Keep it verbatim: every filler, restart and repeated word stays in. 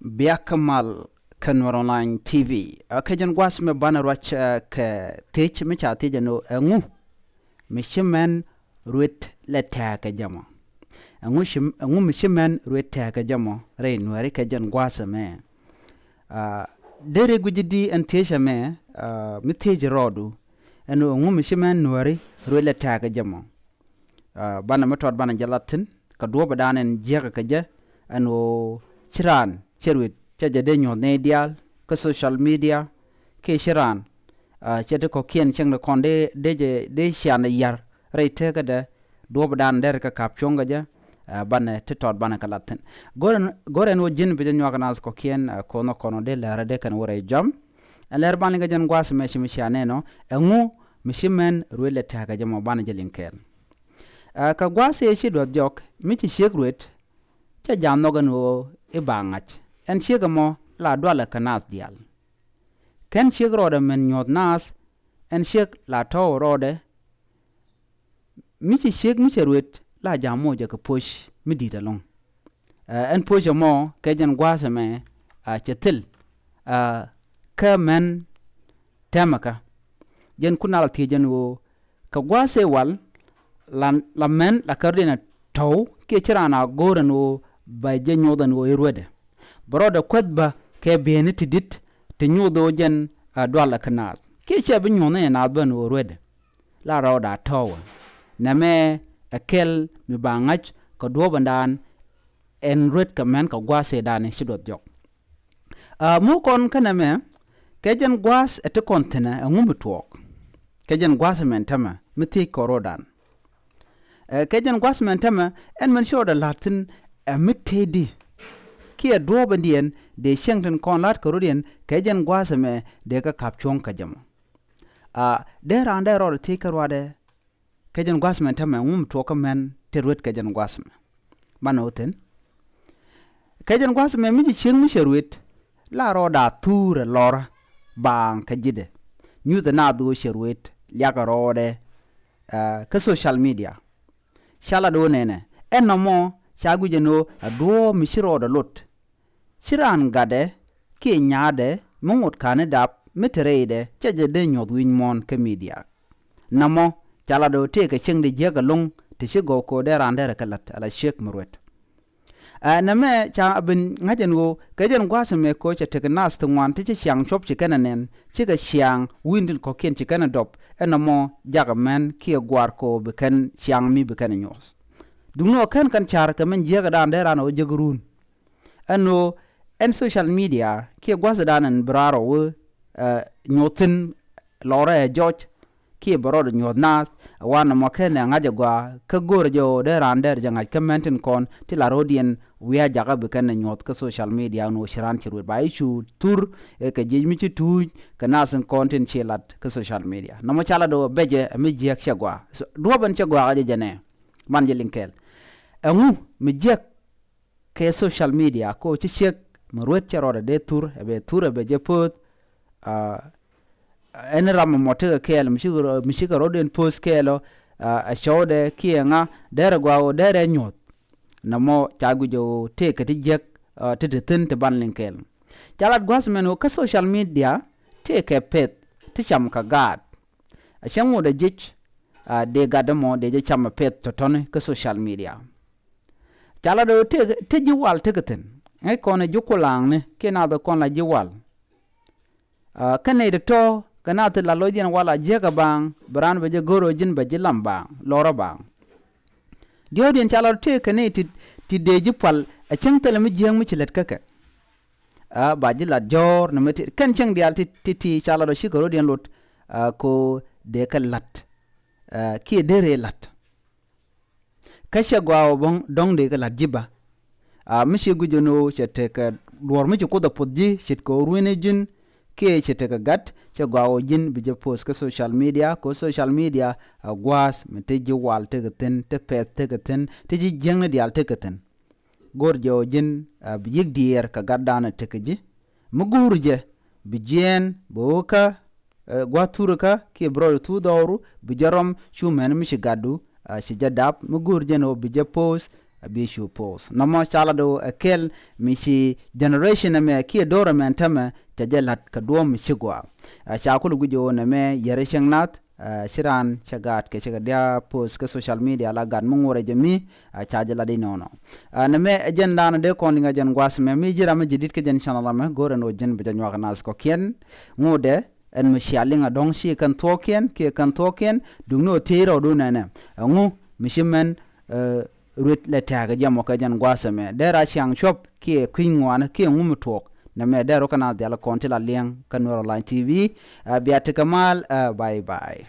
Bia kä mal kä Nuɛr Online T V. Ɛ kɛ jɛn gua̱a̱th mɛ banɛ ruac kɛ thiec mi ca thiec ɛn ɣöö ɛŋu mi ci mɛn ruet lɛ tɛ̈ɛ̈ kɛ jɛ mɔ. Ɛŋu mi ci mɛn ruet tɛ̈ɛ̈ kɛ jɛ mɔ rɛy Nuɛri kɛ jɛn gua̱a̱th mɛ. Deri guic di ɛn thiec ɛmɛ mi thiec rɔɔdu ɛn ɣöö ɛŋu mi ci mɛn Nuɛri ruet lɛ tɛ̈ɛ̈ kɛ jɛ mɔ. Banɛ mi tɔt banɛ jɛ lat thi̱n kɛ duɔ̱ɔ̱p ɛ da̱a̱n ɛn jiäkä kɛ jɛ ɛn ɣöö ci raan cɛ ruet cɛ jɛ dee nyuɔ̱th nɛy diaal kä social media. Kiɛ ci raan cɛ ti kɔ̱kiɛn cäŋ ti kɔn dee dee jɛ dee cian ɛ ya̱r rɛy tekädɛ duɔ̱ɔ̱p ɛ da̱a̱n dɛr kɛ ka̱p cuɔ̱ŋ kɛ jɛ. Banɛ ti tɔt banɛ kɛ lat thi̱n. Go̱rɛ go̱rɛ ɛn ɣöö ji̱n bi jɛ nyuak naath kɔ̱kiɛn ko̱n ɔ kɔn ɔ dee lɛr ɛ dee kɛn wä rɛy jɔam. Ɛn lɛr banɛ kɛ jɛn gua̱a̱th mɛ ci mi cia nɛn ɔ ɛŋu mi ci mɛn ruet lɛ tɛ̈ɛ̈ kɛ jɛ mɔ banɛ jɛ liŋ kɛɛl. Ɛ kɛ gua̱a̱th ëë ci duɔth jɔk mi ci ciek ruet. Cɛ ja̱a̱n nhɔk ɛn ɣöö i̱ ba ŋa̱c ɛn ciek ɛmɔ la dualɛ kɛ naath diaal. Kɛn ciek rɔɔdɛ mɛn nyuɔ̱th naath ɛn ciek la tɔ̱w rɔɔdɛ. Mi ci ciek mi cɛ ruet la ja̱a̱n moc ɛ kɛ poc mi di̱i̱t ɛlɔ̱ŋ. Ɛn poc ɛmɔ kɛ jɛn gua̱a̱th ɛmɛ cɛ thil kä mɛn tɛmɛ kä jɛn kun a la thiec jɛn ɣöö kɛ gua̱a̱th ëë wal la mɛn la kärdiɛn ɛ tɔ̱w kiɛ ci raan a go̱o̱r ɛn ɣöö ba jɛ nyuɔ̱th ɛn ɣöö i̱ ruetdɛ. Bɛ rɔɔdɛ kuäth bä kɛ bieyni ti di̱t ti nyuɔ̱th ɣöö jɛn a dualɛ kä naath kiɛ cɛ bi nyuɔ̱th ni ɛ naath bä ɛn ɣöö ruetdɛ. La rɔɔdɛ a tɔ̱wä nɛmɛ ɛ kɛl mi ba ŋa̱c kɛ duɔ̱ɔ̱p ɛn da̱a̱n ɛn ruet kɛ mɛn kɛ gua̱a̱th ëë da̱a̱n ci duɔth jɔk. Ɛ muk kɔn kä nɛmɛ kɛ jɛn gua̱a̱th ɛ ti kɔn thi̱nɛ ɛŋu mi tuɔɔk. Kɛ jɛn gua̱a̱th ɛmɛn tämɛ mi thiec kɔn ro̱o̱dan. Ɛ kɛ jɛn gua̱a̱th ɛmɛn tämɛ ɛn mɛn ci rɔɔdɛ la̱t thi̱n ɛ mi tëëdi. Kiɛ duɔ̱ɔ̱p ɛn diɛn dee cieŋ tin kɔn la̱t kɛ ro̱diɛn kɛ jɛn gua̱a̱th ɛmɛ dee kɛ ka̱p cuɔ̱ŋ kä jɛ mɔ. Ɛ dee raan dee rɔɔdɛ thiec kä ruaadɛ. Kɛ jɛn gua̱a̱th mɛn tämɛ ŋum tuɔɔk kä mɛn te ruet kɛ jɛn gua̱a̱th mɛ. Banɛ wä thi̱n kɛ jɛn gua̱a̱th mɛ mi ci cieŋ mi cɛ ruet la rɔɔdɛ a thuurɛ lɔrä baaŋ kä ji̱dɛ. Nyuthɛ naath ɣöö cɛ ruet liakɛ rɔɔdɛ kä social media. Ca lat ɣöö nɛnɛ ɛn nɔmɔ ca guic ɛn ɣöö a duɔ̱ɔ̱p mi ci rɔɔdɛ lot. Ci raan gatdɛ kiɛ nyaatdɛ mi ŋot ka̱n i̱ dap mi te rɛydɛ cɛ jɛ dee nyuɔ̱th wi̱ny muɔ̱ɔ̱n kä midia. Nɔmɔ ca lat ɣöö tëëkɛ cieŋ di jiäk ɛlɔ̱ŋ ti ci gɔw ko̱o̱r dee raan derɛ kɛ la̱t ala ciek mi ruet. Ɛ nɛmɛ ca ben ŋa̱c ɛn ɣöö kɛ jɛn gua̱a̱th ɛmɛ ko̱o̱r cɛ tekɛ naath ti ŋuan ti ci ciaŋ cuɔp ci kɛn ɛ nɛn cikɛ ciaŋ wi̱i̱n tin kɔ̱kiɛn ci kɛn ɛ dɔp. Ɛn nɔmɔ jakɛ mɛn kiɛ gua̱a̱r ko̱o̱r bi kɛn ciaŋ mi bi kɛn ɛ nyuɔ̱th. Duŋni ɣöö kɛn kɛn ca̱r kɛ mɛn jiäk ɛ daan dee raan ɣöö jek ruun. Ɛn ɣöö ɛn social media kiɛ gua̱thdan ɛn bi raar ɔ wee nyuɔth thi̱n lɔrɛ ɛ jɔc kiɛ bɛ rɔɔdɛ nyuɔth naath. Ɛ wanɛ mɔ kɛn ɛ ŋa̱c ɛ gɔaa kä go̱o̱rɛ jɛ ɣöö dee raan dɛr jɛ ŋa̱c kä mɛn tin kɔn ti la ro̱o̱diɛn wiaa jakä bi kɛn ɛ nyuɔth kä social media ɛn ɣöö ci raan ci ruet ba i̱ cu thur ɛ kɛ jiec mi ci tuuc kɛ naath tin kɔn tin ci lat kä social media. Nɔmɔ ca lat ɣöö bɛcɛ ɛ mi jiäk cɛ gɔaa. Duɔ̱ɔ̱p ɛn cɛ gɔaa kä jɛ jɛ nɛ man jɛ liŋ kɛɛl. Ɛŋu mi jiäk kɛ social media ko ci ciek mi ruet cɛ rɔɔdɛ dee thur ɛ bɛ thur ɛ bɛ jɛ poth. Ɛn ram mɔ tekɛ kɛɛl mi cikɛ rɔɔdɛ poth kɛɛl ɔ ɛ cɔwdɛ kiɛ ŋa derɛ gɔaa ɣöö derɛ nyuɔth. Nɔmɔ ca guic ɣöö tëëkɛ ti jiäk ti ti thi̱n ti ban liŋ kɛɛl. Ca lat gua̱th mɛn ɣöö kä social media tëëkɛ peth ti cam kɛ gaat. A cäŋ wut a jic dee gat dämɔ dee jɛ cam a peth tɔ̱tɔ̱ni kä social media. Ca la dee te ji̱ wal tekɛ thi̱n ŋäc kɔn a ji̱ kulaŋni kiɛ nath kɔn la ji̱ wal. Kä nɛy ti tɔ̱ kɛ nath ti la lo̱cdiɛn wal a jiäkä baaŋ bi raan bɛ jɛ go̱r ɣöö ji̱n bɛ ji̱ lam baaŋ lɔrä baaŋ. Diɔ̱ɔ̱kdiɛn ca la dee tekɛ nɛy ti dee ji̱ pual a cäŋ thilɛ mi jiääk mi ci lät kä kɛ. Ba ji̱ lat jɔ̱ɔ̱r ni mi ti kɛn cäŋ diaal ti ti ca lat ɔ cikɛ ro̱diɛn lot ko dee kɛ lat kiɛ dee rëë lat. Kä cɛ gɔaa ɔ dɔ̱ŋ dee kɛ lat ji̱ ba mi ci guic ɛn ɣöö cɛ tekɛ duɔ̱ɔ̱r mi ci Kuoth ɛ puɔth ji̱ ce̱tkɛ ɣöö ruëëni ji̱n kiɛ cɛ tekɛ gat cɛ gɔaa ɔ ji̱n bi jɛ poth kä social media kɛ ɣöö social media ɛ gua̱a̱th mi te ji̱ wal tekɛ thi̱n te pɛth tekɛ thi̱n te ji̱ jiäkni diaal tekɛ thi̱n. Go̱r jɛ ɣöö ji̱n bi yi̱k diɛɛr kɛ gatdan ɛ tekɛ ji̱ mi go̱o̱r jɛ bi jiɛɛn bi ɣöö kä gua̱a̱th thurä kä kiɛ bi rɔɔdɛ thur dhɔru bi jɛ rɔm cu mɛn mi ci gatdu ci jɛ dap mi go̱o̱r jɛn ɣöö bi jɛ poth a bi cu post. Nɔmɔ ca lat ɣöö ɛ kɛl mi ci generation ɛmɛ kiɛ do̱r ɛmɛ ɛn tämɛ ca jɛ la̱t kɛ duɔ̱ɔ̱p mi ci gɔaa. Ɛ, ca kulɛ guic ɣöö nɛmɛ yɛr cieŋ nath, ɛ, ci raan cɛ gaat kɛ cikɛ diaal post kä social media la gat mi ŋuɔrɛ jɛ mi, ɛ, ca jɛ lat inɔnɔ. Ɛ, nɛmɛ ɛ jɛn daanɔ dee kɔn liŋ ɛ jɛn gua̱a̱th ɛmɛ mi ji̱ ram mi ji̱ di̱t kä jɛn channel ɛmɛ go̱o̱rɛ ni ɣöö ji̱n bɛ jɛ nyuak nath kɔ̱kiɛn ŋuudɛ. Ɛn mi cia liŋ a dɔ̱ŋ ci kɛn thuɔ̱ɔ̱kiɛn kiɛ kɛn thuɔ̱ɔ̱kiɛn duŋni ɔ thiec rɔɔdu nɛnɛ. Ɛŋu mi ci mɛn, ɛ, ruet lɛ tɛ̈ɛ̈k ɛ jiɛm ɔ kɛ jɛn gua̱a̱th ɛmɛ. Dee ra ciaŋ cuɔ̱p kiɛ kui̱ny ŋuan kiɛ ŋu mi tuɔɔk. Nɛmɛ dee rɔ kɛ na dhial kɔn ti la liɛŋ kä Nuer Online T V. Ɛ, bia tekɛ mal, ɛ, bye bye.